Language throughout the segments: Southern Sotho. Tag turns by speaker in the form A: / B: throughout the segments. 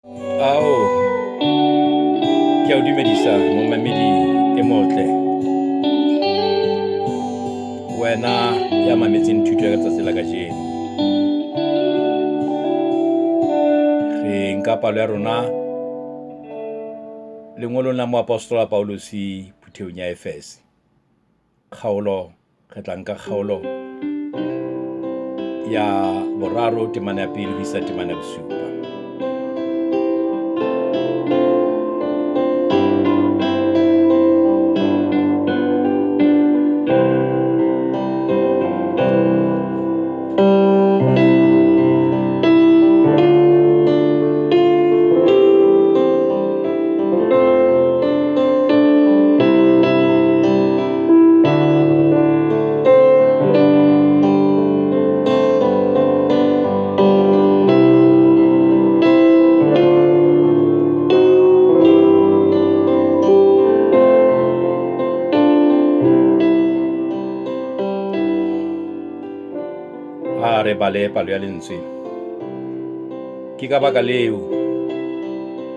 A: Ao, ke a o dumedisa momamedi e motle. Wena ya mametseng thuto ya letsatsi la kajeno. Re nka palo ya rona lengolong la moapostola Pauluse phuthehong ya Efese. Kgaolo, re tla nka kgaolo ya boraro temana ya pele ho isa temana ya bosupa. Ha re bale palo ya lentswe. Ke ka baka leo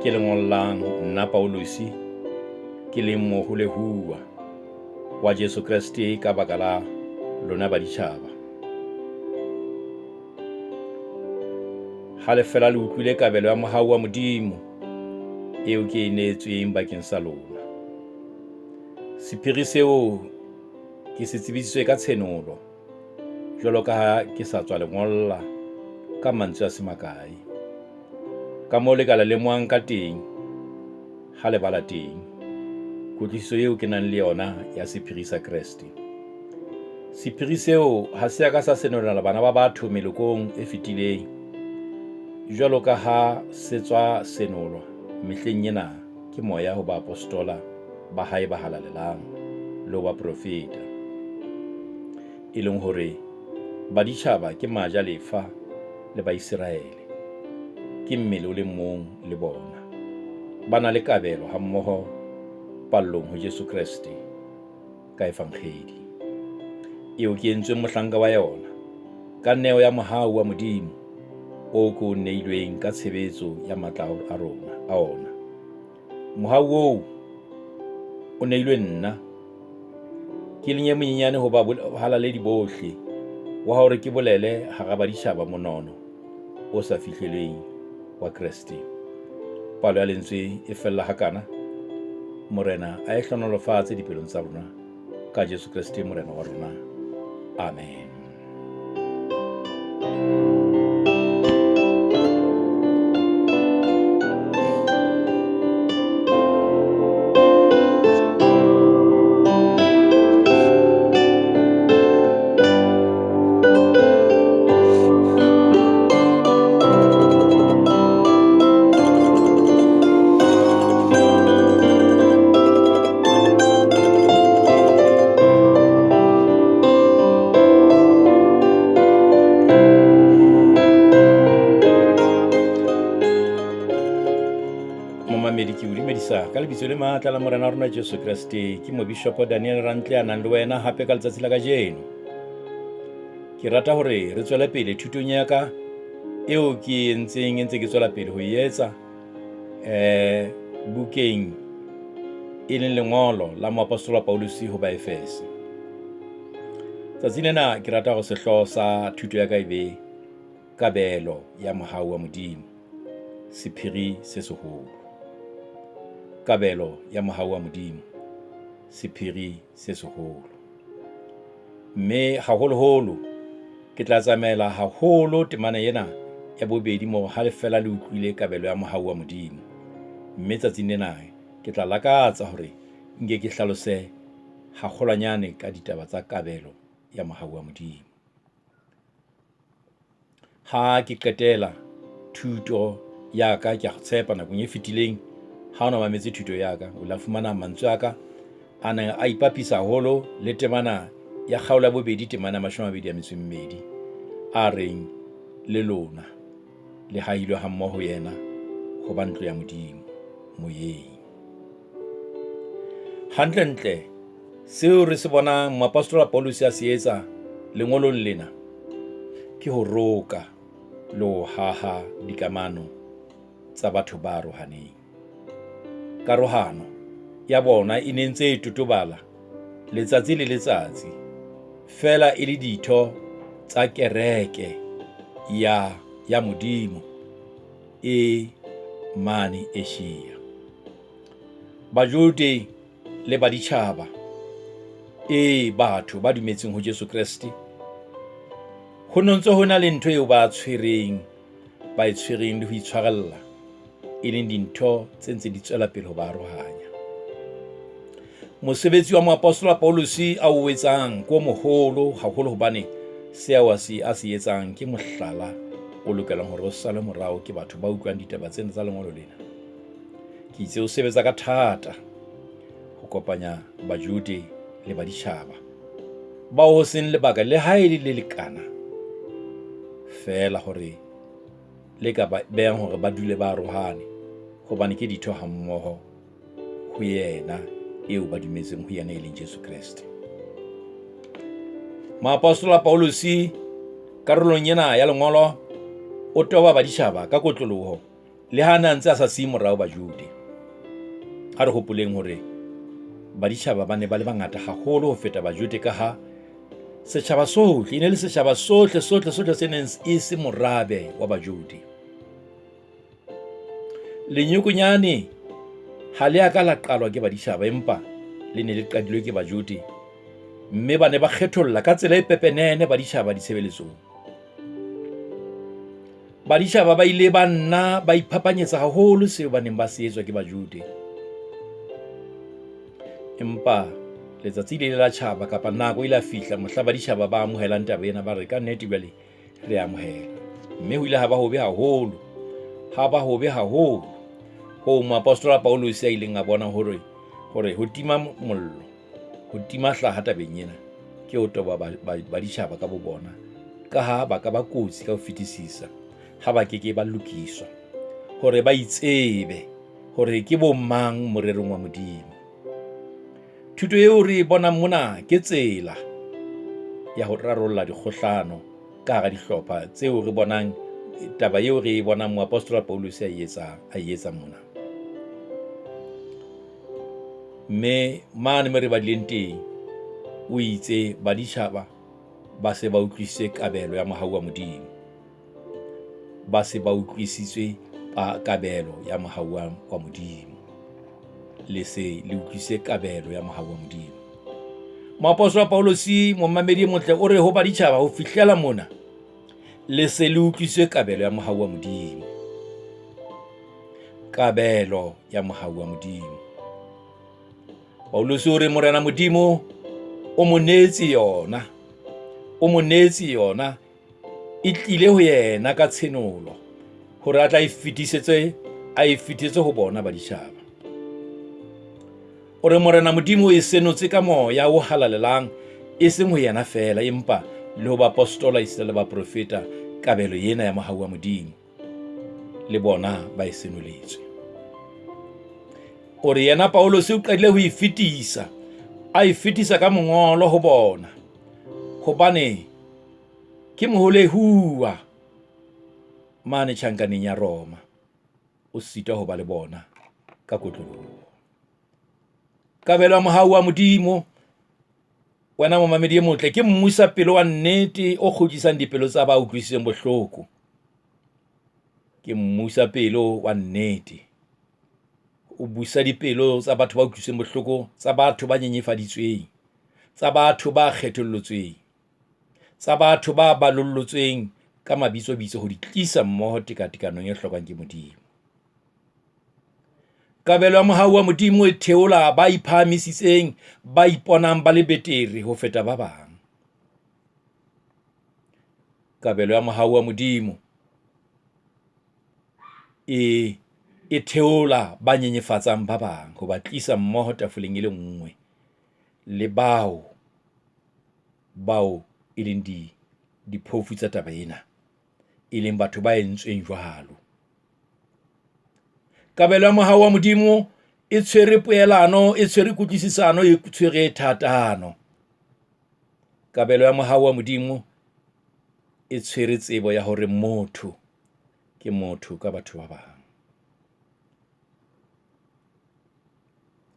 A: ke le ngollang nna Pauluse, ke leng moholehuwa wa Jesu Kreste ka baka la lona baditjhaba. Ha le fela le utlwile kabelo ya mohau wa Modimo eo ke e neetsweng bakeng sa lona. Sephiri seo ke se tsebisitswe ka tshenolo, jwalo ka ha ke sa tswa le ngolla ka mantswe a se makae. Ka moo le ka le lemohang ka teng ha le bala teng, kutlwisiso eo ke nang le yona ya sephiri sa Kreste. Sephiri seo ha se a ka sa senolela bana ba batho melokong e fetileng, jwalo ka ha se tswa senolwa mehleng ena ke moya ho baapostola ba hae ba halalelang le ho baprofeta. E leng hore baditjhaba ke majalefa le Baiseraele, ke mmele o le mong le bona. Ba na le kabelo hammoho pallong ho Jesu Kreste ka Evangeli. Eo ke entsweng mohlanka wa yona ka neo ya mohau wa Modimo o ko o neilweng ka tshebetso ya matla a rona a ona. Mohau oo o neilwe nna ke leng e monyenyane ho bahalaledi bohle, wa hore ke bolele hara baditjhaba monono o sa fihlelweng wa Kreste. Palo ya lentswe e fella hakana. Morena a e hlohonolofatse dipelong tsa rona ka Jesu Kreste Morena wa rona. Amen. Momamedi, ke o dumedisa ka lebitso le matla la Morena wa rona Jesu Kreste. Ke Mobishopo Daniel Rantle a nang le wena hape ka letsatsi la kajeno. Ke rata hore re tswele pele thutong ya ka eo ke e entseng e ntse ke tswela pele ho e etsa bukeng e leng lengolo la moapostola Pauluse ho Baefese. Tsatsi lena ke rata hore sehlooho sa thuto ya ka e be kabelo ya mohau wa Modimo, sephiri se seholo. Kabelo ya mohau wa Modimo, sephiri se seholo. Mme haholoholo ke tla tsamaela haholo temana ena ya bobedi moo ha le fela le utlwile kabelo ya mohau wa Modimo. Mme tsatsing lena ke tla lakatsa hore nke ke hlalose haholwanyane ka ditaba tsa kabelo ya mohau wa Modimo. Ha ke qetela thuto ya ka, ke a tshepa nakong e fetileng ha o na mametse thuto ya ka, o la fumana mantswe a ka a neng a ipapisa haholo le temana ya kgaolo ya bobedi, temana ya 28, a reng le lona le hahilwe hammoho yena ho ba ntlo ya Modimo moyeng. Hantlentle seo re se bonang moapostola Pauluse a se etsa lengolong lena ke ho roka le ho haha dikamano tsa batho ba arohaneng. Karohano ya bona e ne ntse e totobala letsatsi le letsatsi, feela e le ditho tsa kereke ya Modimo e mane Asia. Bajode le baditjhaba, e batho ba dumetseng ho Jesu Kreste, ho no ntse ho na le ntho eo ba tshwereng, ba e tshwereng le ho itshwarella, e leng dintho tse ntse di tswela pele ho ba arohanya. Mosebetsi wa moapostola Pauluse a o etsang ke o moholo haholo, hobane seo a se etsang ke mohlala o lokelang hore o salwe morao ke batho ba utlwang ditaba tsena tsa lengolo lena. Ke itse o sebetsa ka thata ho kopanya Bajude le baditjhaba bao ho seng lebaka le ha e le le lekana feela hore le ka ba behang hore ba dule ba arohane, hobane ke ditho hammoho ho yena eo ba dumetseng ho yena, e leng Jesu Kreste. Moapostola Pauluse karolong ena ya lengolo o toba baditjhaba ka kotloloho, le ha na ntse a sa siye morao Bajude. Ha re hopoleng hore baditjhaba ba ne ba le bangata haholo ho feta Bajude, ka ha setjhaba sohle e ne le setjhaba sohle sohle sohle se neng e se morabe wa Bajude. Lenyokonyane ha le a ka la qalwa ke baditjhaba, empa le ne le qadilwe ke Bajude, mme ba ne ba kgetholla ka tsela e pepenene baditjhaba ditshebeletsong. Baditjhaba ba ile ba nna ba iphapanyetsa haholo seo ba neng ba se etswa ke Bajude. Empa letsatsi le ile la tjhaba, kapa nako ile ya fihla mohla baditjhaba ba amohelang taba ena, ba re ka nnete jwale re amohela. Mme ho ile ha ba hobe haholo, ha ba hobe haholo hoo moapostola Pauluse a ileng a bona hore ho tima mollo, ho tima hlaha tabeng ena, ke ho toba baditjhaba ka bobona, ka ha ba ka ba kotsi ka ho fetisisa ha ba ke ke ba lokiswa hore ba itsebe hore ke bo mang morerong wa Modimo. Thuto eo re e bonang mona ke tsela ya ho rarolla dikgohlano ka hara dihlopha tseo re bonang, taba eo re e bonang moapostola Pauluse a e etsa mona. Mme mane mo re badileng teng, o itse baditjhaba ba se ba utlwisitse kabelo ya mohau wa Modimo. Ba se ba utlwisitswe kabelo ya mohau wa Modimo. Le se le utlwisitse kabelo ya mohau wa Modimo. Moapostola Pauluse, momamedi e motle, o re ho baditjhaba ho fihlela mona, le se le utlwisitswe kabelo ya mohau wa Modimo. Kabelo ya mohau wa Modimo. Pauluse o re Morena Modimo o mo neetse yona, o mo neetse yona, e tlile ho yena ka tshenolo hore a tla e fetisetse, a e fetisetse ho bona baditjhaba. O re Morena Modimo o e senotse ka moya o halalelang, e seng ho yena feela, empa le ho baapostola esita le baprofeta, kabelo ena ya mohau wa Modimo le bona ba e senoletswe. O re yena Pauluse o qadile ho e fetisa, a e fetisa ka mongolo ho bona, hobane ke moholehuwa mane tjhankaneng ya Roma, o sitwa ho ba le bona ka kotloloho. Kabelo ya mohau wa Modimo, wena momamedi e motle, ke mmusa pelo wa nnete o kgutlisang dipelo tsa ba utlwisitseng bohloko. Ke mmusa pelo wa nnete, o busa dipelo tsa batho ba utlwisitseng bohloko, tsa batho ba nyenyefaditsweng, tsa batho ba kgethollotsweng, tsa batho ba balollotsweng ka mabitsobitso ho di tlisa mmoho tekatekanong e hlokwang ke Modimo. Kabelo ya mohau wa Modimo e theola ba iphahamisitseng, ba iponang ba le betere ho feta ba bang. Kabelo ya mohau wa Modimo e theola ba nyenyefatsang ba bang ho ba tlisa mmoho tafoleng e le nngwe le bao e leng diphofu tsa taba ena, e leng batho ba entsweng jwalo. Kabelo ya mohau wa Modimo e tshwere poelano, e tshwere kutlwisisano, e tshwere thatano. Kabelo ya mohau wa Modimo e tshwere tsebo ya hore motho ke motho ka batho ba bang.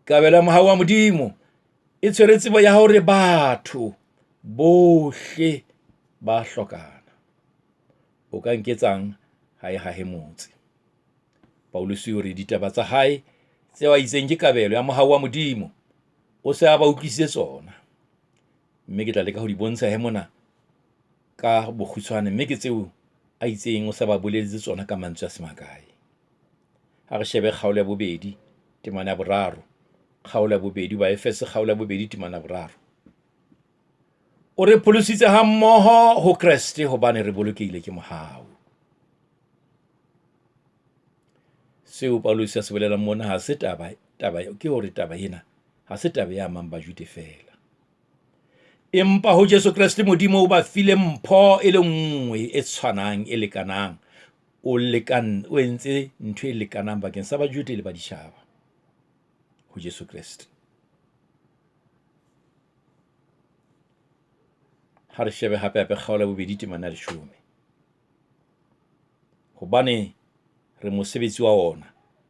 A: Kabelo ya mohau wa Modimo e tshwere tsebo ya hore batho bohle ba hlokana. O ka nketsang ha e hahe motse. Pauluse o re ditaba tsa hae tseo a itseng ke kabelo ya mohau wa Modimo, o se a ba utlwisitse tsona. Mme ke tla leka ho di bontsha he mona ka bokgutshwane, mme ke tseo a itseng o se ba boleletse tsona ka mantswe a se makae. Ha re shebe kgaolo ya bobedi, temana ya boraro. Kgaolo ya bobedi, Baefese kgaolo ya bobedi, temana ya boraro. O re pholositse hammoho ho Kreste hobane re bolokehile ke mohau. Seo Pauluse a se bolelang mona ha se taba, taba ke hore taba ena ha se taba e amang Bajude feela. Empa ho Jesu Kreste Modimo o ba file mpho e le nngwe e tshwanang, e lekanang. O lekan, o entse ntho e lekanang bakeng sa Bajude le Baditjhaba ho Jesu Kreste. Ha re shebe hape hape kgaolo ya bobedi temana ya leshome. Hobane re mosebetsi wa ona,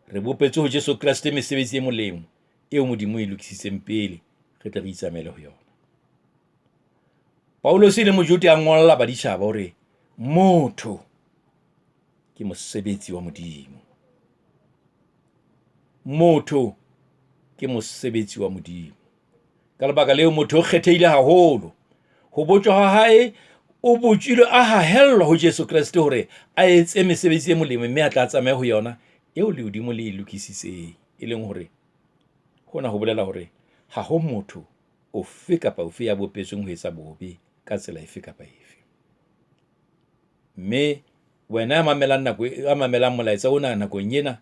A: re bopetswe ho Jesu Kreste mesebetsi e molemo eo Modimo e lokisitseng pele re tle re itsamaele ho yona. Pauluse le Mojude a ngolla baditjhaba hore motho ke mosebetsi wa Modimo. Motho ke mosebetsi wa Modimo. Ka lebaka leo motho o kgethehile haholo. Ho botjwa ha hae o botjilwe a hahellwa ho Jesu Kreste hore a etse mesebetsi e molemo mme a tla tsamaye ho yona eo lehodimo le e lokisitseng. E leng hore hona ho bolela hore ha ho motho ofe kapa ofe ya bopetsweng ho etsa bobe ka tsela efe kapa efe. Mme wena ya mamelang nako ya mamelang molaetsa ona nakong ena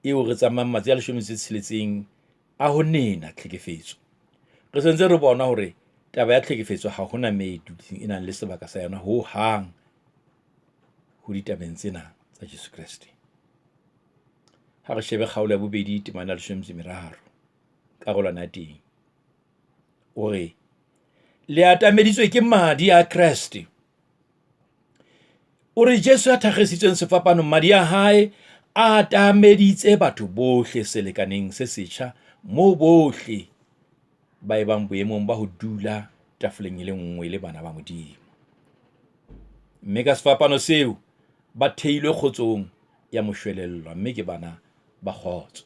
A: eo re tsamayang matsatsi a leshome tse tsheletseng a ho nena tlhekefetso, re sentse re bona hore taba ya tlhekefetso ha hona me e dutseng e nang le sebaka sa yona ho hang ho ditabeng tsena tsa Jesu Kreste. Ha re shebe kgaolo ya bobedi temana ya leshome metso e meraro karolwana ya teng, o re le atameditswe ke madi a Kreste. O re Jesu ya thakgesitsweng sefapanong, madi a hae a atameditse batho bohle selekaneng se setjha moo bohle ba ebang boemong ba ho dula tafoleng e le nngwe le bana ba Modimo. Mme ka sefapano seo ba theilwe kgotsong ya moshwelellwa mme ke bana ba kgotso.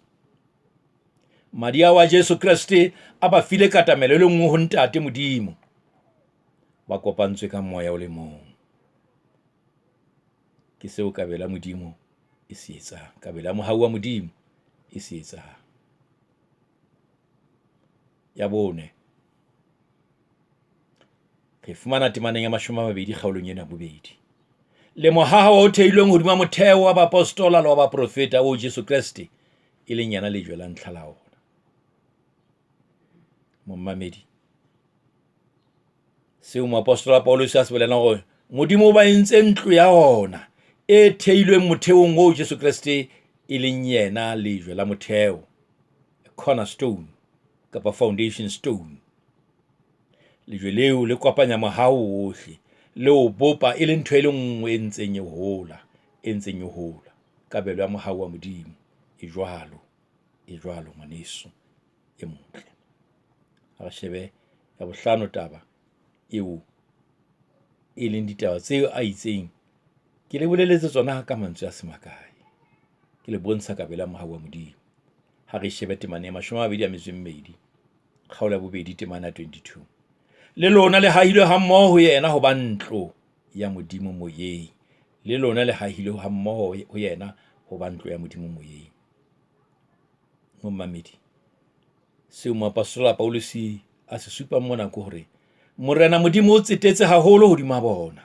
A: Madi ao a Jesu Kreste a ba file katamelo e le nngwe ho Ntate Modimo. Ba kopantswe ka moya o le mong. Ke seo kabelo ya Modimo e se etsang. Kabelo ya mohau wa Modimo e se etsang. Ya bone, re fumana temaneng ya 20 kgaolong ena bobedi. Le mohaho o theilweng hodima motheo wa baapostola le wa baprofeta o Jesu Kreste e leng yena lejwe la ntlha la ona. Mommamedi, seo moapostola Paulus a se bolelang hore Modimo o ba entse ntlo ya ona e theilweng motheong oo Jesu Kreste e leng yena lejwe la motheo, cornerstone kapa foundation stone. Lejwe leo le kopanya mohao wohle, le o bopa e le ntho e le nngwe e ntseng e hola, e ntseng e hola. Kabelo ya mohau wa Modimo e jwalo, e jwalo ngwaneso e motle. Ha re shebe ya bohlano taba eo e leng ditaba tseo a itseng ke le boleletse tsona ka mantswe a se makae. Ke le bontsha kabelo ya mohau wa Modimo. Ha re shebe temana ya 22 kgaolo ya bobedi temana ya 22. Le lona le hahilwe hammoho ho yena ho ba ntlo ya Modimo moyeng. Le lona le hahilwe hammoho ho yena ho ba ntlo ya Modimo moyeng. Momamedi, seo moapostola Pauluse a se supang mona ke hore Morena Modimo o tsetetse haholo hodima bona.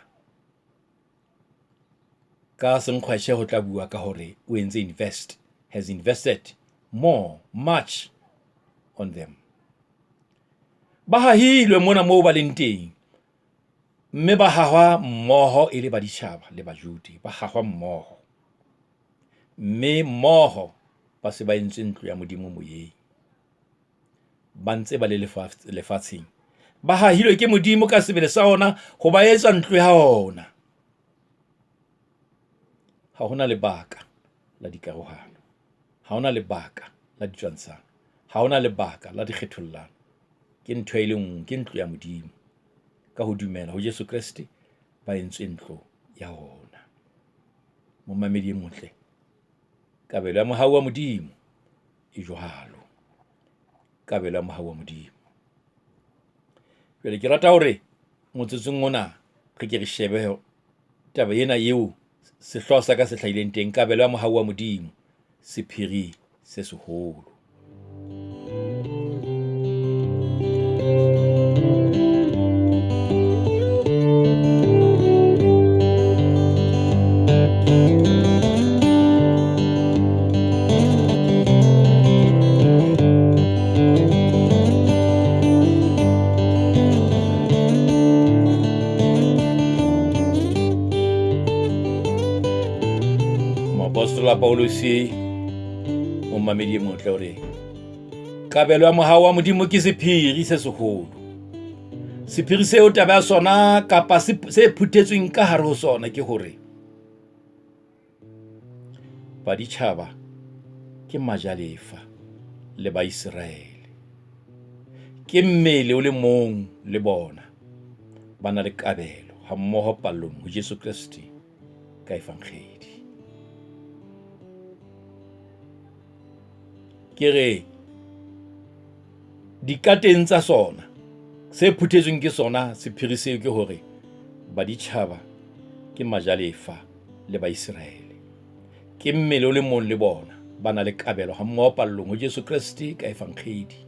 A: Ka senkgweshe ho tla bua ka hore o entse invest, has invested more, much on them. Ba hahilwe mona moo ba leng teng, mme ba hahwa mmoho e le baditjhaba le Bajude, ba hahwa mmoho. Mme mmoho ba se ba entswe ntlo ya Modimo moyeng. Ba ntse ba le lefatsheng. Ba hahilwe ke Modimo ka sebele sa ona ho ba etsa ntlo ya ona. Ha hona lebaka la dikarohano. Ha hona lebaka la ditwantsano. Ha hona lebaka la dikgethollano. Ke ntho e le nngwe, ke ntlo ya Modimo. Ka ho dumela ho Jesu Kreste ba entswe ntlo ya ona. Momamedi e motle, kabelo ya mohau wa Modimo e jwalo. Kabelo ya mohau wa Modimo. Jwale ke rata hore motsotsong ona re ke re shebe taba ena eo sehlooho sa ka se hlahileng teng, kabelo ya mohau wa Modimo, sephiri se seholo. Moapostola Pauluse o mamedi e motle o re kabelo ya mohau wa Modimo ke sephiri se seholo. Sephiri seo taba ya sona kapa se phuthetsweng ka hare ho sona ke hore Baditjhaba ke majalefa le Baiseraele. Ke mmele o le mong le bona, ba na le kabelo hammoho pallong ho Jesu Kreste ka Evangedi. Ke re dikateng tsa sona, se phuthetsweng ke sona sephiri seo ke hore baditjhaba ke majalefa le Baiseraele. Ke mmele o le mong le bona, ba na le kabelo hammoho pallong ho Jesu Kreste ka Evangedi.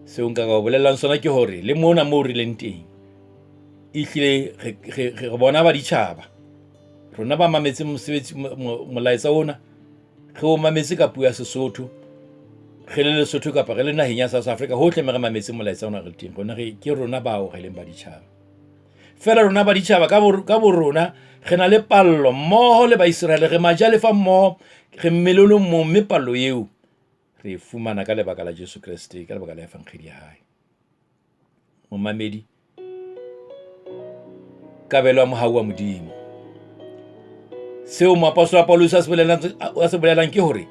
A: Seo nka ka o bolellang sona ke hore le mona moo re leng teng, ehlile re bona baditjhaba, rona ba mametseng mosebetsi molaetsa ona, re o mametse ka puo ya Sesotho, re le Lesotho kapa re le naheng ya South Africa, hohle me re mametse molaetsa ona re teng, rona re ke rona bao re leng baditjhaba. Feela rona baditjhaba ka borona re na le pallo mmoho le Baiseraele, re majalefa mmoho, re mmele o le mong, mme pallo eo re e fumana ka lebaka la Jesu Kreste, ka lebaka la Evangeli ya hae. Momamedi, kabelo ya mohau wa Modimo. Seo moapostola Paulus a se bolelang ke hore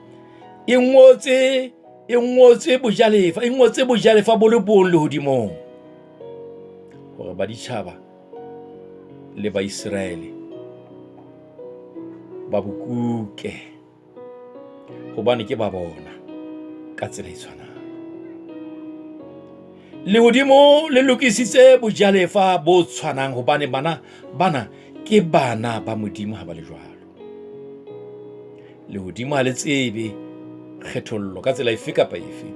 A: e ngotse e ngotse bojalefa, e ngotse bojalefa bo le bong lehodimong, hore baditjhaba le Baiseraele ba bo kuke, hobane ke ba bona ka tsela e tshwanang. Lehodimo le lokisitse bojalefa bo tshwanang, hobane bana bana ke bana ba Modimo ha ba le jwalo. Lehodimo ha le tsebe kgethollo ka tsela efe kapa efe.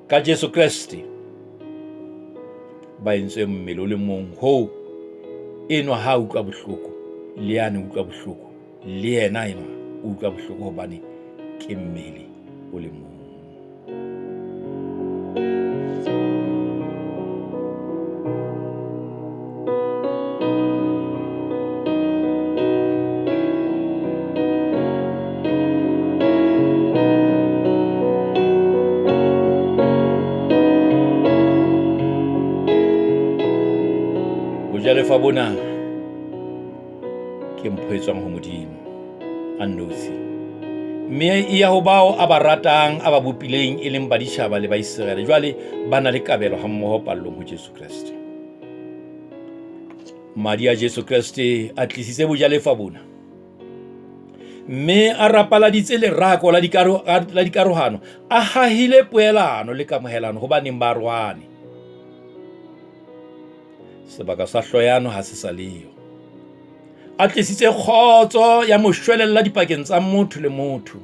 A: Ka Jesu Kreste ba entswe mmele o le mong, hoo enwa ha a utlwa bohloko le yane utlwa bohloko, le yena enwa o utlwa bohloko, hobane ke mmele o le mong. Bojalefa bona ke mpho e tswang ho Modimo a nnotshi, mme e ya ho bao a ba ratang, a ba bopileng, e leng baditjhaba le Baiseraele. Jwale ba na le kabelo hammoho pallong ho Jesu Kreste. Madi a Jesu Kreste a tlisitse bojalefa bona, mme a rapaladitse lerako la dikarohano, a hahile poelano le kamohelano ho ba neng ba arohane. Sebaka sa hloyano ha se sa leyo. A tlisitse kgotso ya moshwelella dipakeng tsa motho le motho.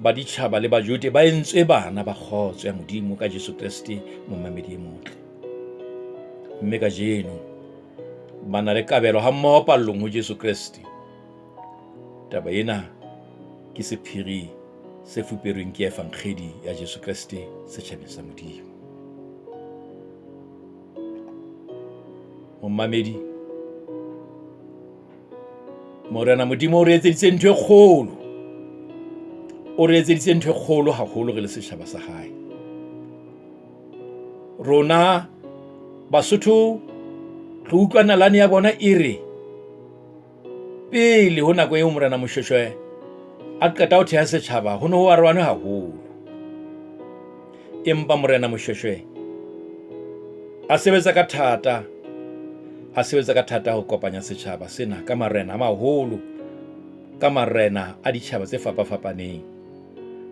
A: Baditjhaba le Bajude ba entswe bana ba kgotso ya Modimo ka Jesu Kreste, momamedi e motle. Mme kajeno ba na le kabelo hammoho pallong ho Jesu Kreste. Taba ena ke sephiri se fuperweng ke Evangedi ya Jesu Kreste setjhabeng sa Modimo. Momamedi, Morena Modimo o re etseditse ntho e kgolo, o re etseditse ntho e kgolo haholo re le setjhaba sa hae. Rona Basotho re utlwa nalane ya bona e re pele ho nako eo Morena Moshoeshoe a qeta ho theha setjhaba ho ne ho arohanwe haholo. Empa Morena Moshoeshoe a sebetsa ka thata, a sebetsa ka thata ho kopanya setjhaba sena ka marena a maholo, ka marena a ditjhaba tse fapafapaneng.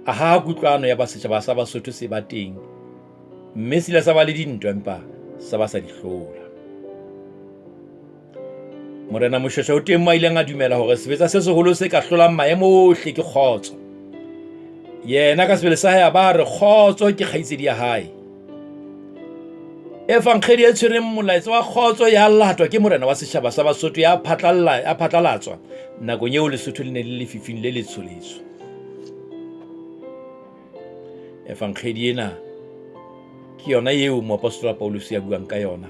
A: A haha kutlwano ya ba setjhaba sa Basotho se ba teng, mme se ile sa ba le dintwa empa sa ba sa di hlola. Morena Moshoeshoe o teng mo a ileng a dumela hore sebetsa se seholo se ka hlolang maemo ohle ke kgotso. Yena ka sebele sa hae a ba re kgotso ke kgaitsedi ya hae. Efankgedi e tshwereng molaetsa wa kgotso ya latwa ke morena wa setjhaba sa Basotho ya phatlalla ya phatlalatswa nakong eo Lesotho le ne le lefifing le letsho-letsho. Efankgedi ena ke yona eo moapostola Paulus ya buang ka yona.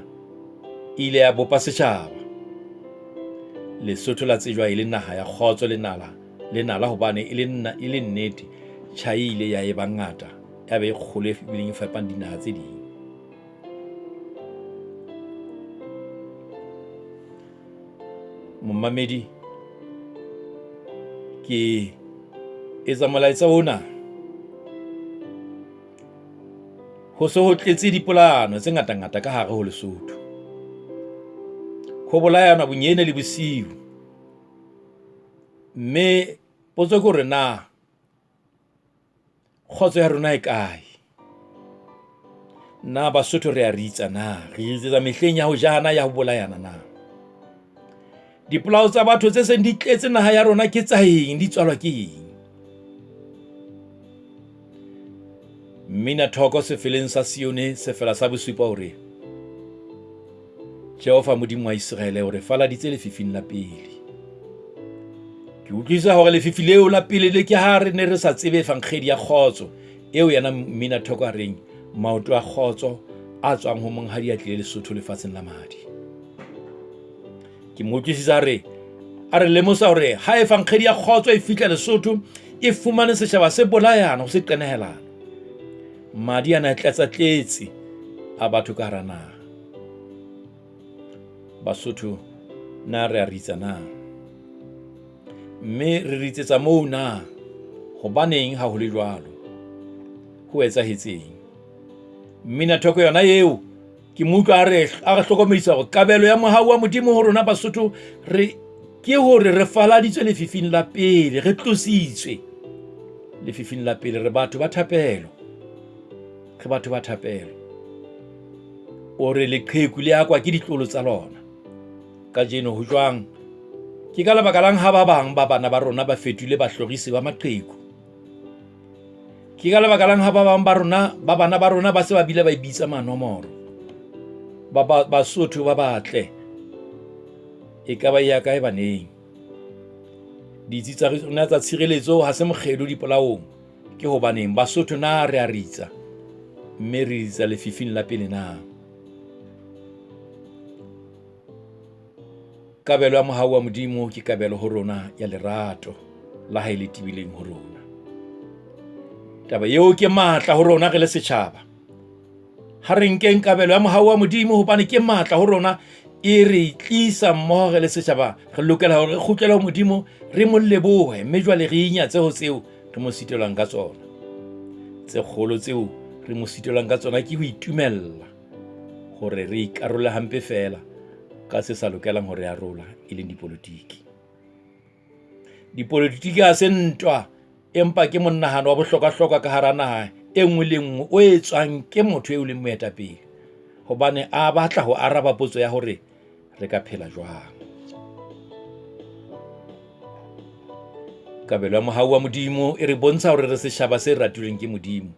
A: E ile ya bopa setjhaba. Lesotho la tsejwa e le naha ya kgotso le nala le nala hobane e le nna e le nnete tjhai e ile ya eba ngata ya be e kgolo e bileng e fepang dinaha tse ding. Momamedi ke etsa molaetsa ona ho se ho tletse dipolano tse ngatangata ka hare ho Lesotho. Ho bolayana bonyene le bosiu. Mme potso ke hore na kgotso ya rona e kae? Na Basotho re a ritsa na? Re ritsetsa mehleng ya ho jana ya ho bolayana na? Dipolao tsa batho tse seng di tletse naha ya rona ke tsa eng? Di tswalwa ke eng? Mmina thoko sefeleng sa Sione sefela sa bosupa hore Jehova Modimo wa Iseraele o re faladitse lefifing la pele. Ke utlwisisa hore lefifi leo la pele le ke ha re ne re sa tsebe efankgedi ya kgotso eo yena mmina thoko a reng maoto a kgotso a tswang ho monghadi a tlile Lesotho lefatsheng la madi. Ke mo utlwisisa re a re lemosa hore ha efankgedi ya kgotso e fihla Lesotho e fumane setjhaba se bolayana ho se qenehelana. Madi a ne a tlatsa tletse a batho ka hara naha. Basotho na re a ritsa na? Mme re ritsetsa moo na? Hobaneng ha ho le jwalo? Ho etsahetseng? Mmina thoko yona eo ke mo utlwa a re a re hlokomedisa hore kabelo ya mohau wa Modimo ho rona Basotho re ke hore re faladitswe lefifing la pele, re tlositswe lefifing la pele, re batho ba thapelo, re batho ba thapelo. O re leqheku le akwa ke ditlolo tsa lona. Kajeno ho jwang? Ke ka lebaka lang ha ba bang ba bana ba rona ba fetohile bahlorisi ba maqheku? Ke ka lebaka lang ha ba bang ba rona ba bana ba rona ba se ba bile ba ibitsa manomoro? Ba ba Basotho ba batle. E ka ba ya kae baneng? Ditsi tsa rona tsa tshireletso ha se mokgelo dipolaong. Ke hobaneng Basotho na re a ritsa? Mme re ritsa lefifing la pele na? Kabelo ya mohau wa Modimo ke kabelo ho rona ya lerato la hae le tebileng ho rona. Taba eo ke matla ho rona re le setjhaba. Ha re nkeng kabelo ya mohau wa Modimo hobane ke matla ho rona e re tlisa mmoho re le setjhaba. Re lokela hore re kgutlele ho Modimo re mo lebohe mme jwale re inyatse ho tseo re mo sitelwang ka tsona. Tse kgolo tseo re mo sitelwang ka tsona ke ho itumella hore re ikarole hampe feela ka se sa lokelang ho re arola e leng dipolotiki. Dipolotiki ha se ntwa empa ke monahano wa bohlokwa-hlokwa ka hara naha e nngwe le nngwe o etswang ke motho eo leng moetapele hobane a batla ho araba potso ya hore re ka phela jwang. Kabelo ya mohau wa Modimo e re bontsha hore re setjhaba se ratilweng ke Modimo.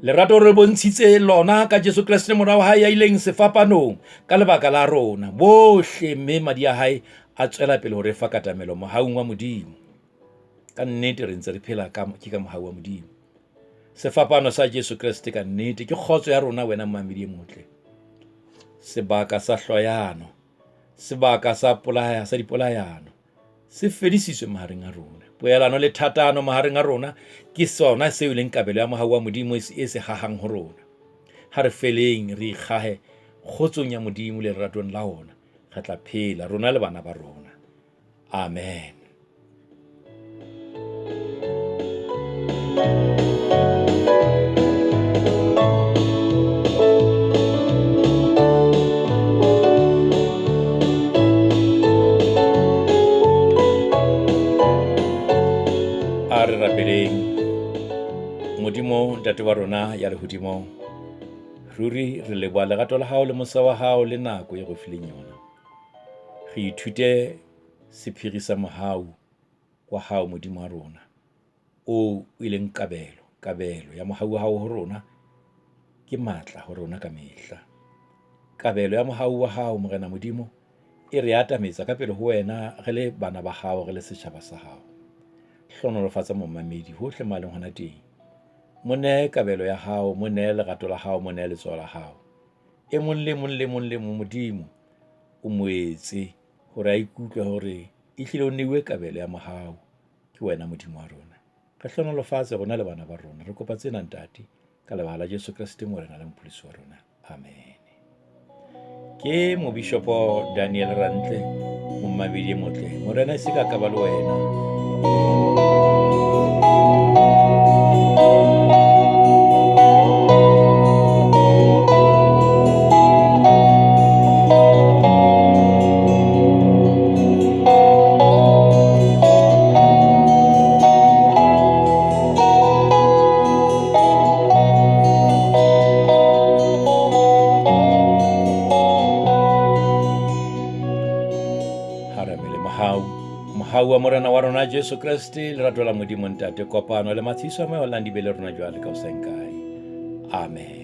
A: Lerato re bontshitse lona ka Jesu Kreste mora wa hae ya ileng sefapanong ka lebaka la rona bohle, mme madi a hae a tswela pele ho re fa katamelo mohaung wa Modimo. Ka nnete re ntse re phela ka ke ka mohau wa Modimo. Sefapano sa Jesu Kreste ka nnete ke kgotso ya rona wena momamedi e motle. Sebaka sa hloyano, sebaka sa polaya sa dipolayano se fedisitswe mahareng a rona. Poelano le thatano mahareng a rona ke sona seo e leng kabelo ya mohau wa Modimo e se hahang ho rona. Ha re feleng re ikgahe kgotsong ya Modimo le leratong la ona, re tla phela rona le bana ba rona. Amen. rapeleng. Modimo, Ntate wa rona ya lehodimong, ruri re leboha lerato la hao le mosa wa hao le nako e re fileng yona. Re ithute sephiri sa mohau wa hao Modimo wa rona, oo e leng kabelo, kabelo ya mohau wa hao ho rona ke matla ho rona kamehla. Kabelo ya mohau wa hao Morena Modimo, e re atametsa ka pele ho wena re le bana ba hao, re le setjhaba sa hao. Hlohonolofatsa momamedi hohle moo a leng hona teng. Mo nehe kabelo ya hao, mo nehe lerato la hao, mo nehe letsoho la hao. E mong le mong le mong le mong Modimo, o mo etse hore a ikutlwe hore ehlile o neuwe kabelo ya mohau ke wena Modimo wa rona. Re hlohonolofatse rona le bana ba rona. Re kopa tsena Ntate, ka lebaka la Jesu Kreste Morena le Mopholosi wa rona. Amen. Ke Mobishopo Daniel Rantle, momamedi e motle. Morena e se ka ka ba le wena. Haramele mohau. Mohau wa Morena wa rona Jesu Kreste, lerato la Modimo Ntate, kopano le matshiso a moya o di be le rona jwale ka ho seng kae. Amen.